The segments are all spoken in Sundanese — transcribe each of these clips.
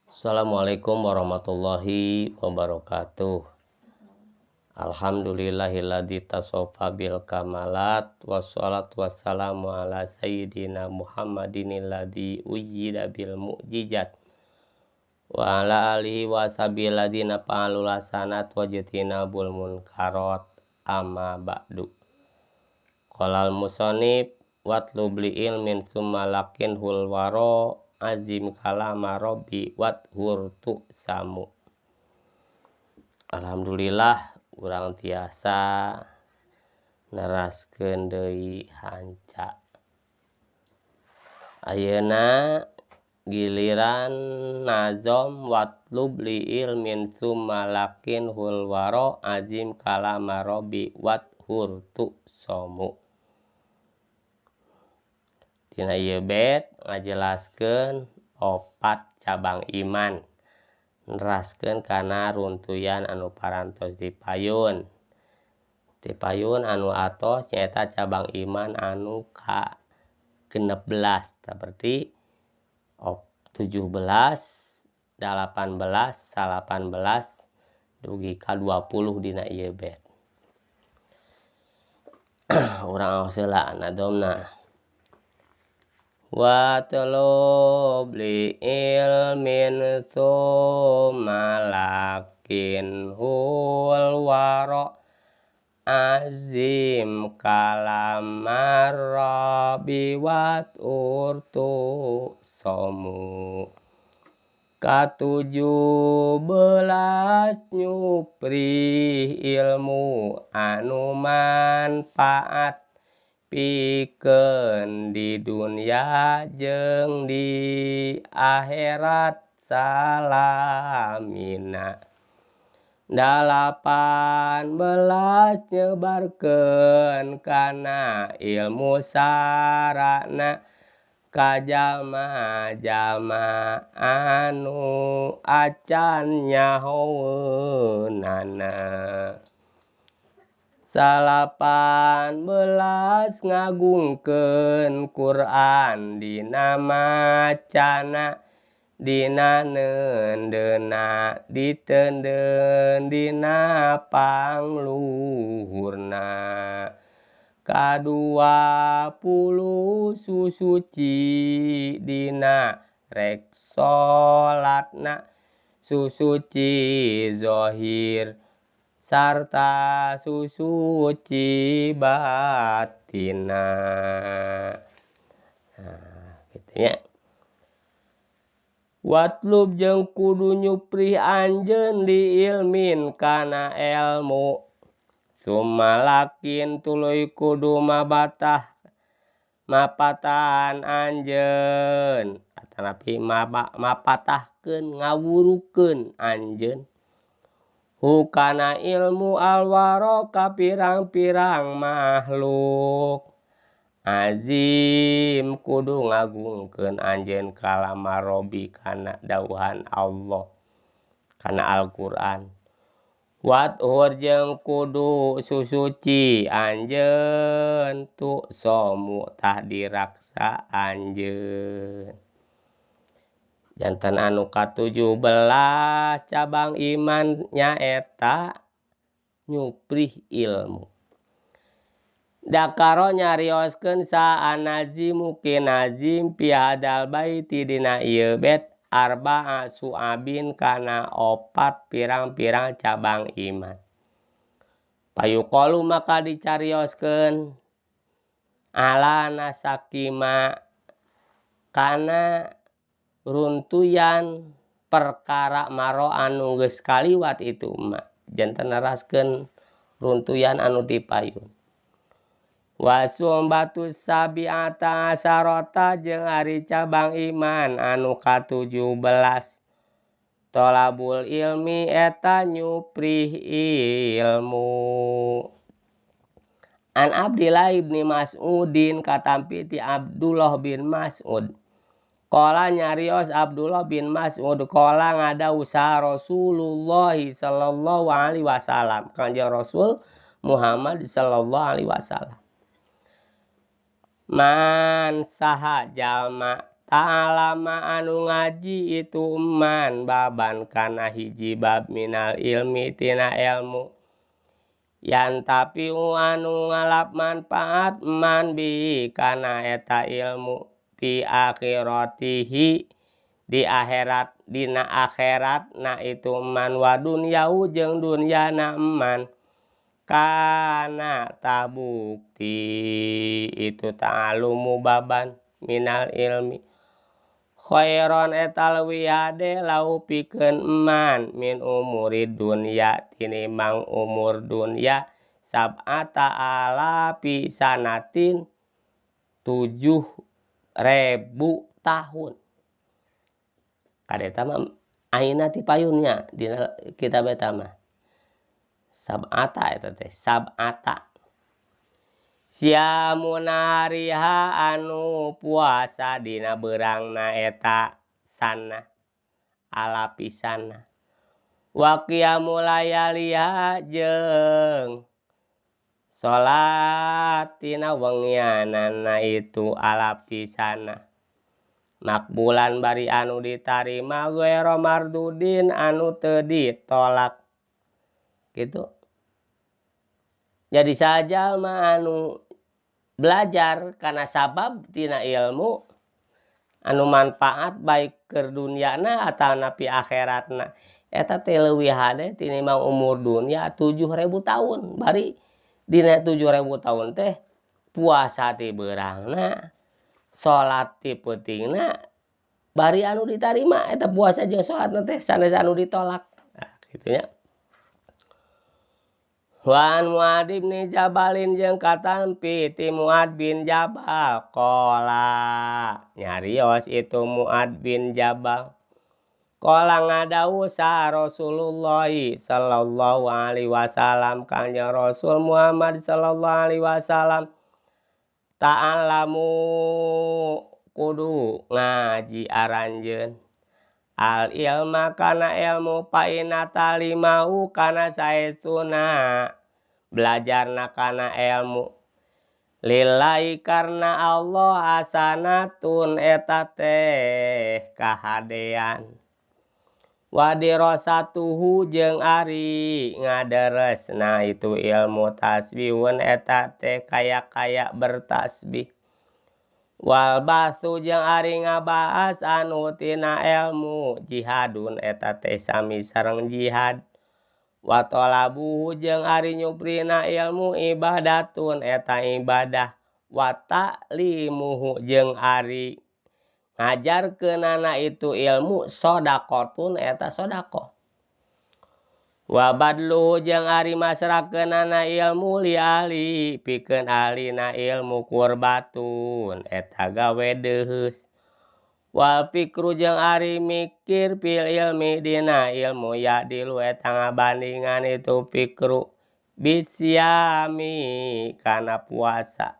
Assalamualaikum warahmatullahi wabarakatuh. Alhamdulillahilladzi tasofa bil kamalat wassalatu wassalamu ala sayyidina Muhammadin alladzi uyyida bil mu'jizat wa ala alihi wa ashabihi alladzina fa'alul hasanat wa jtinabul munkarat amma ba'du. Qalal musannif watlub li ilmin summa lakinhul wara azim kalama rabbi wathur tu samu. Alhamdulillah urang tiasa neraskeun deui hanca. Ayeuna giliran nazom watlub li ilmin summa lakinhul wara azim kalama rabbi wathur tu samu. Dina ieu bait ngajelaskeun opat cabang iman, neraskeun kana runtuyan anu parantos dipayun. Dipayun anu atos nyaeta cabang iman anu ka 16, seperti 17, 18, 19 dugi ka 20 dina ieu bait. Urang aos heula nadomna. Watlub li ilmin summa lakinhul wara azim kalamar rabbi wathur tu somu. 17 nyupri ilmu anu manfaat pikeun di dunya jeung di akhirat salamina. 18 nyebarkeun kana ilmu sarana ka jalma-jalma anu acan nyahoeunana. 18 ngagungkeun Quran dina macana dina neundeuna diteundeun dina pangluhurna. 20 susuci dina rek salatna susuci zahir sarta susuci batina. Nah, kitu nya. Watlub jeung kudu nyuprih anjeun li ilmin kana elmu. Summa lakin tuluy kudu mabatah mapatahan anjeun atanapi mapatahkeun ngawurukeun anjeun hukana ilmu alwara ka pirang-pirang makhluk. Azim kudu ngagungkeun anjeun kalama robbi kana dawuhan Allah kana Al-Qur'an. Wathur jeung kudu susuci anjeun tu somu tah diraksa anjeun. Janten anu ka-17 cabang iman nyaeta nyuprih ilmu. Dakaro nyarioskeun sa anazimu ki nazim fi hadzal baiti dina ieu bait arba'a su'abin kana opat pirang-pirang cabang iman. Payuqalu maka dicarioskeun ala nasakima kana runtuyan perkara maro anu geus kaliwat itu ma janten neraskeun runtuyan anu dipayun. Wasum batu sabi'ata asarota jeung ari cabang iman anu ka-17. Tolabul ilmi eta nyuprih ilmu. An Abdillah ibni Mas'udin katampi ti Abdullah bin Mas'ud. Qala nyarios Abdullah bin Mas'ud qala ngadausa Rasulullah sallallahu alaihi wasallam. Kanjeng Rasul Muhammad sallallahu alaihi wasallam. Man saha jalma Ta'alama anu ngaji itu man baban kana hiji bab minal ilmi tina ilmu yan tapi anu ngalap manfaat man bi kana eta ilmu fi akhiratihi di akhirat dina akhiratna itu man wa dunyahu jeung dunyana man kana tabukti itu ta'alumu baban minal ilmi khoiron eta leuwih hade lahu pikeun eman min umurid dunya tinimbang umur dunya sab'ata alafi sanatin 7000 tahun. Kad eta mah aina ti payun nya dina kitab eta mah sab'ata eta teh sab'ata. Siamu nahariha anu puasa dina beurangna eta sanah alapisana wa qiyamu layaliha jeung salat tina wengianana itu alapisana makbulan bari anu ditarima ghairu mardudin anu teu ditolak kitu. Jadi saha jalma anu belajar kana sabab tina ilmu anu manfaat baik keur dunyana atanapi akhiratna eta teh leuwih hade tinimbang umur dunya 7000 tahun bari dina 7000 tahun teh puasa ti beurangna salat ti peutingna bari anu ditarima eta puasa jeung salatna teh sanes anu ditolak nah kitu nya. Wa an Muadz bin Jabalin jeung katampi ti Muadz bin Jabal qala nyarios itu Muadz bin Jabal qala ngadawuh saha Rasulullah sallallahu alaihi wasallam Kangjeng Rasul Muhammad sallallahu alaihi wasallam ta'allamu kudu ngaji aranjeun al ilma kana ilmu fa inna ta'limahu kana saestuna belajarna kana ilmu lillahi karena Allah hasanatun eta teh kahadean wa dirasatuhu jeung ari ngaderesna itu ilmu tasbihun eta teh kaya-kaya bertasbih wal bahtsu jeung ari ngabahas anu tina ilmu jihadun eta teh sami sareng jihad wa thalabuhu jeung ari nyuprina ilmu ibadatun eta ibadah wa ta'limuhu jeung ari ngajarkeunana itu ilmu shodaqotun eta shodaqoh wa badluhu jeung ari masrahkeunana ilmu li ahli pikeun ahlina ilmu qurbatun eta gawe deuheus wal fikru jeung ari mikir fil ilmi dina ilmu ya'dilu eta ngabandingan itu fikru bisyami kana puasa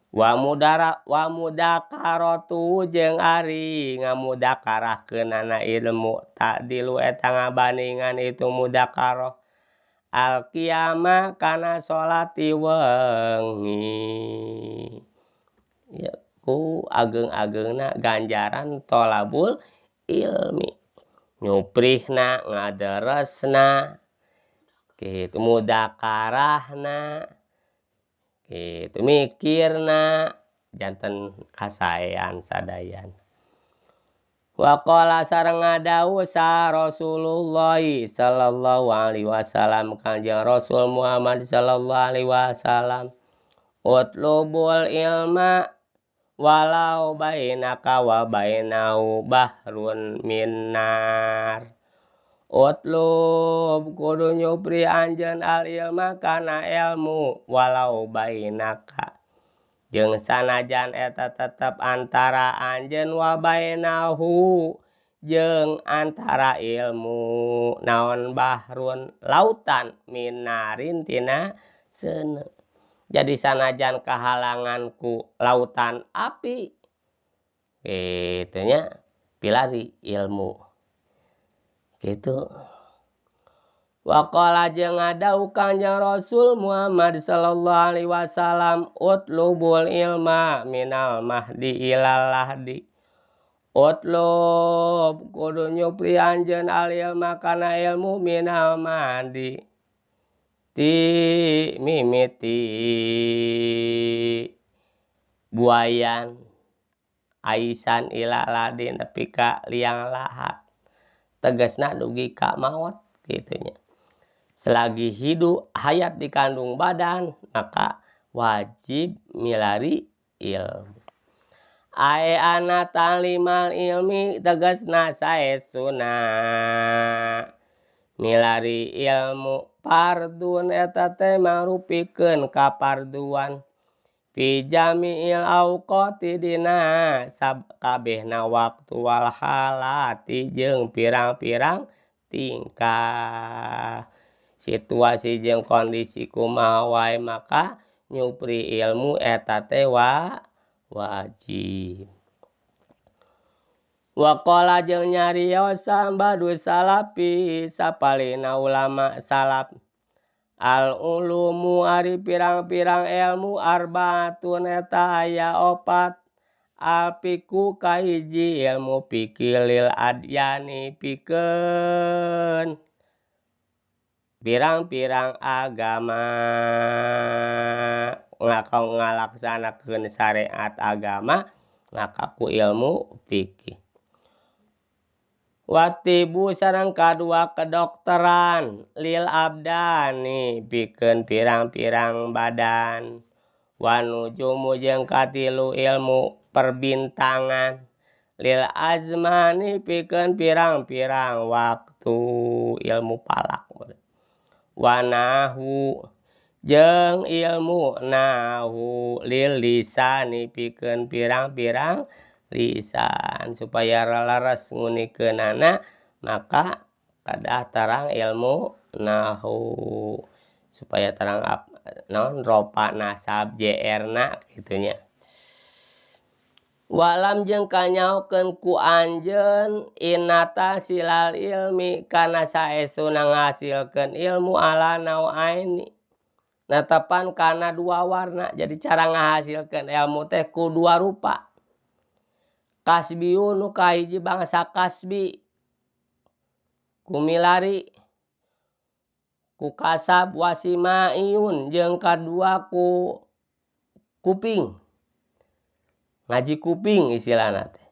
wa mudara wa mudakaratu jeung ari ngamudakarahkeunana ilmu ta'dilu eta ngabandingan itu mudakaroh al qiyama kana salat ti wengi. Ya ku ageung-ageungna ganjaran tholabul ilmi nyuprihna ngaderesna kitu mudakarahna kitu mikirna janten kasaean sadayana. Wa qala sareng ngadawuh saha Rasulullah sallallahu alaihi wasallam Kangjeng Rasul Muhammad sallallahu alaihi wasallam utlubul ilma walau bainaka wa bainahu bahrun min nar. Utlub kudu nyupri anjeun al ilma kana ilmu walau bainaka jeung sanajan eta tetep antara anjeun wa bainahu jeung antara ilmu naon bahrun lautan minarin tina seuneu. Jadi sanajan kahalangan ku lautan api kitu nya pilari ilmu kitu. Wa qala jeung ngadawuh Kangjeng Rasul Muhammad sallallahu alaihi wasallam utlubul ilma minal mahdi ilal lahdi. Utlub kudu nyupri anjeun al ilma kana ilmu minal mahdi ti mimiti buaian aisan ila lahdi nepi ka liang lahad tegesna dugi ka maot kitu nya. Selagi hidup hayat dikandung badan maka wajib milari ilmu. Ae anna ta'limal ilmi tegesna saestuna milari ilmu fardun eta teh mangrupikeun kaparduan fi jamiil auqoti dina sakabehna waktu wal halati jeung pirang-pirang tingkah. Situasi jeung kondisi kumaha wae maka nyupri ilmu eta teh wajib. Waqala jeung nyariosan ba'dusalafi sapalihna ulama salaf al ulumu ari pirang-pirang elmu arbaatun eta aya opat al fiqhu kahiji ilmu fiqih lil adyani pikeun pirang-pirang agama ngalaksanakeun sareat agama maka ku ilmu fiqih. Wa thibbu sareng kadua kedokteran lil abdani pikeun pirang-pirang badan wa nujumu jeung katilu ilmu perbintangan lil azmani pikeun pirang-pirang waktu ilmu falak wa nahwu jeung ilmu nahwu lil lisani pikeun pirang-pirang lisan supaya raleres ngunikeunana maka kedah terang ilmu nahwu supaya terang naon rofa nasab je'er na kitu nya. Wa'lam jeung kanyahokeun ku anjeun inna tahsilal ilmi kana saestuna ngahasilkeun ilmu ala nau'aini netepan kana dua warna. Jadi cara ngahasilkeun ilmu teh ku dua rupa. Kasbiun nu kahiji bangsa kasbi ku milari ku kasab wasimaiun jeung kadua ku kuping ngaji kuping istilahna teh.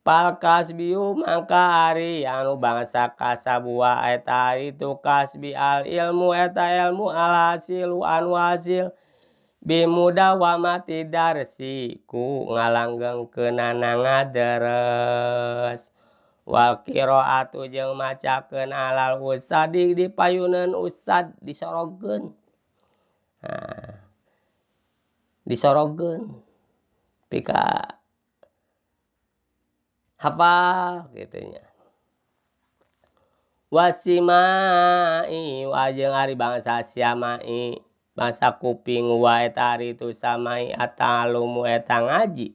Pal kasbiu mangka ari anu bangsa kasab wa eta itu kasbi al ilmu eta ilmu al hasilu anu hasil bimudawamati darsi ku ngalanggengkeunana ngaderes wal qiroatu jeung macakeun alal ustadi di payuneun ustad disorogkeun. Nah, disorogkeun pika hafal kitu nya. Wasimai jeung ari bangsa siamai bangsa kuping wa eta ari tu samai atalumu eta ngaji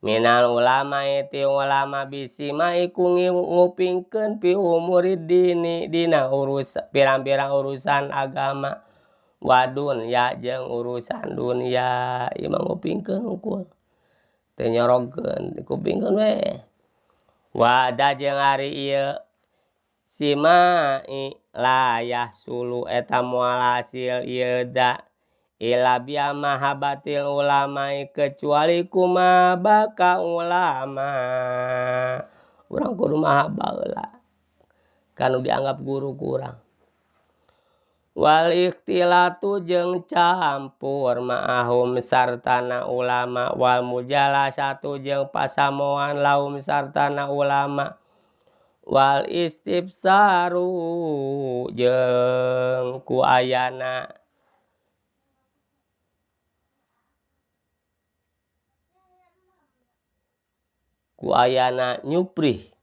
minal ulama ti ulama bisimai ku ngupingkeun fi umurid dini dina urus pirang-pirang urusan agama wa dunya jeung urusan dunya ieu mah ngupingkeun hungkul teu nyorogkeun dikupingkeun we. Wa hadza jeung ari ieu simai la yahsulu eta moal hasil ieu da illa bi mahabbatil ulama'i kecuali ku mahabbah ka ulama. Urang kudu mahabbah heula ka nu dianggap guru ku urang. Wal ikhtilatu jeung campur ma'ahum sartana ulama wal mujalasatu jeung pasamuan lahum sartana ulama wal istifsaru jeung ku ayana nyuprih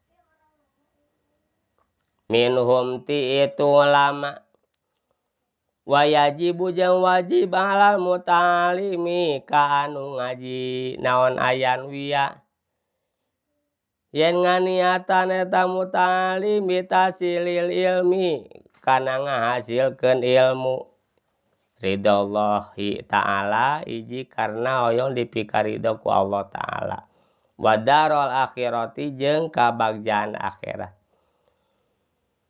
minhum ti itu ulama. Wayajibu jeung wajib alal muta'alimi ka anu ngaji naon ayan wiya yen nganiatan eta muta'alim bitahsilil ilmi kana ngahasilkeun ilmu ridhollahi ta'ala hiji karena hoyong dipikaridho ku Allah ta'ala. Wa darul akhirati jeung kabagjaan akhirat.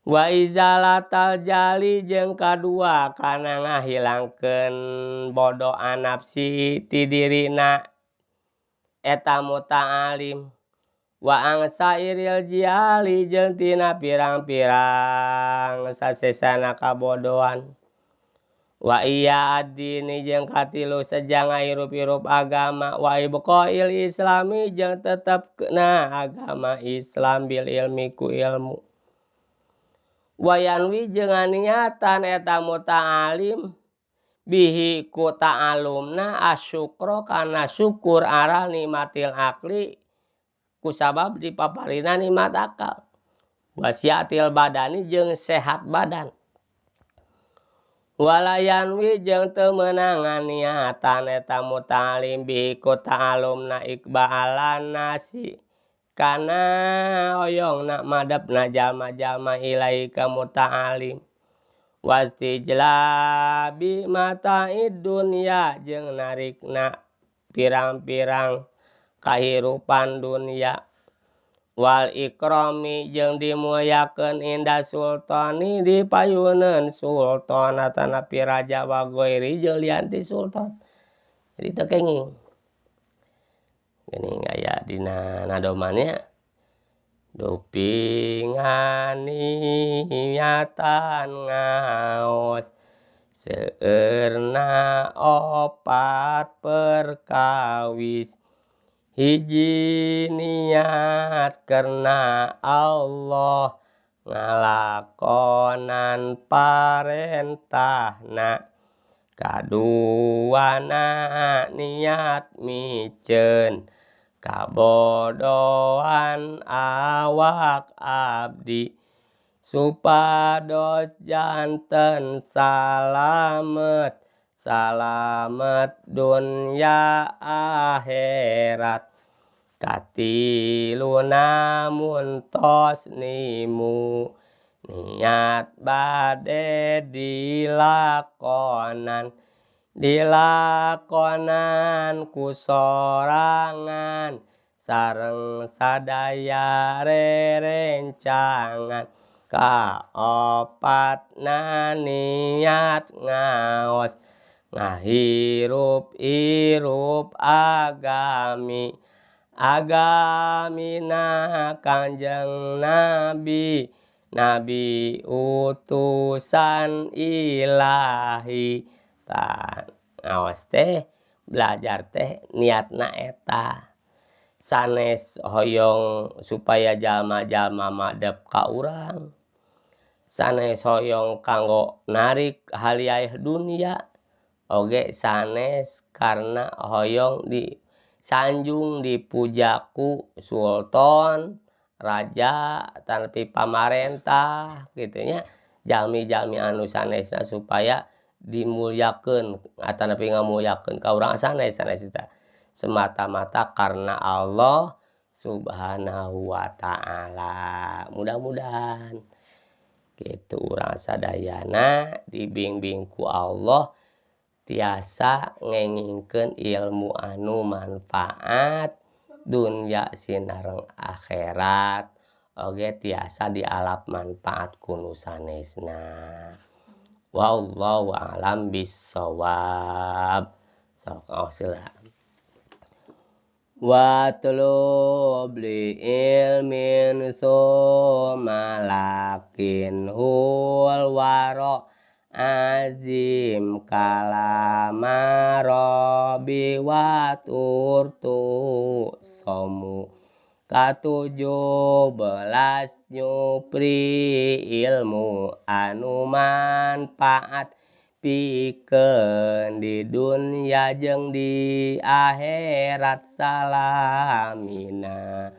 Wa izalatal jali jeung kadua kana ngahilangkeun bodoh anafsi ti dirina eta muta'alim. Wa angsa iril jiali jeung tina pirang-pirang sasesana kabodohan. Wa iya addini jeung katilu seja ngahirup-hirup agama. Wa ibqail islami jeung tetep na agama Islam bil ilmi ku ilmu. Wa yanwi jeung nganiatan eta muta'alim bihi ku ta'alumna asyukra kana syukur ala nikmatil akli kusabab dipaparina nikmat akal. Wasiatil badani jeung sehat badan. Walayanwi jeung teu meunang nganiatan eta muta'alim bihi ku ta'alumna iqbalan nasi kana hoyongna madepna jalma-jalma ilaihi ka muta'alim. Wastijlabi mata'id dunya jeung narikna pirang-pirang kahirupan dunya. Wal ikromi jeung dimulyakeun inda sultani di payuneun sultan atanapi raja wa ghairi jeung lian ti sultan. Jadi teu kenging. Geuning aya dina nadoman nya dupi nganiatan ngaos seueurna opat perkawis. Hiji niat karena Allah ngalakonan parentahna. Kaduana niat miceun kabodohan awak abdi supados janten salamet salamet dunya akhirat. Katiluna mun tos nimu niat bade dilakonan dilakonan ku sorangan sareng sadaya rerencangan. Kaopatna niat ngaos ngahirup-hirup agami agamina Kangjeng Nabi Nabi utusan ilahi. Tah ngaos teh belajar teh niatna eta sanes hoyong supaya jalma-jalma madep ka urang sanes hoyong kanggo narik haliai dunya oge sanes karena hoyong disanjung dipuja ku sultan raja atanapi pamarentah kitu nya jalmi-jalmi anu sanesna supaya dimulyakeun atanapi ngamulyakeun ka urang sanes sanes eta semata-mata karena Allah subhanahu wa ta'ala. Mudah-mudahan kitu urang sadayana dibimbing ku Allah tiasa ngengingkeun ilmu anu manfaat dunya sinareng akhirat oge tiasa dialap manfaat ku nu sanesna. Wallahu a'lam bissawab. Sok aos heula. Watlub li ilmin summa lakinhul waro azim kalama rabbi wa turtu somu. Katujuh belas nyupri ilmu anu manfaat pikeun di dunya jeung di akhirat salamina.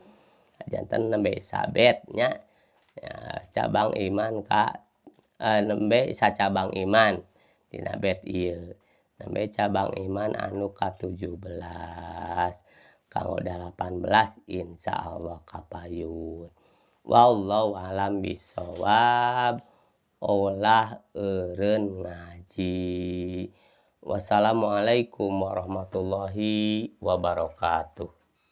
Janten nembe sabet nya cabang iman ka nembe sacabang iman dina bet ieu nembe cabang iman anu ka-17 kanggo 18 insyaallah kapayun. Wallahu a'lam bissawab. Ulah eureun ngaji. Wassalamualaikum warahmatullahi wabarakatuh.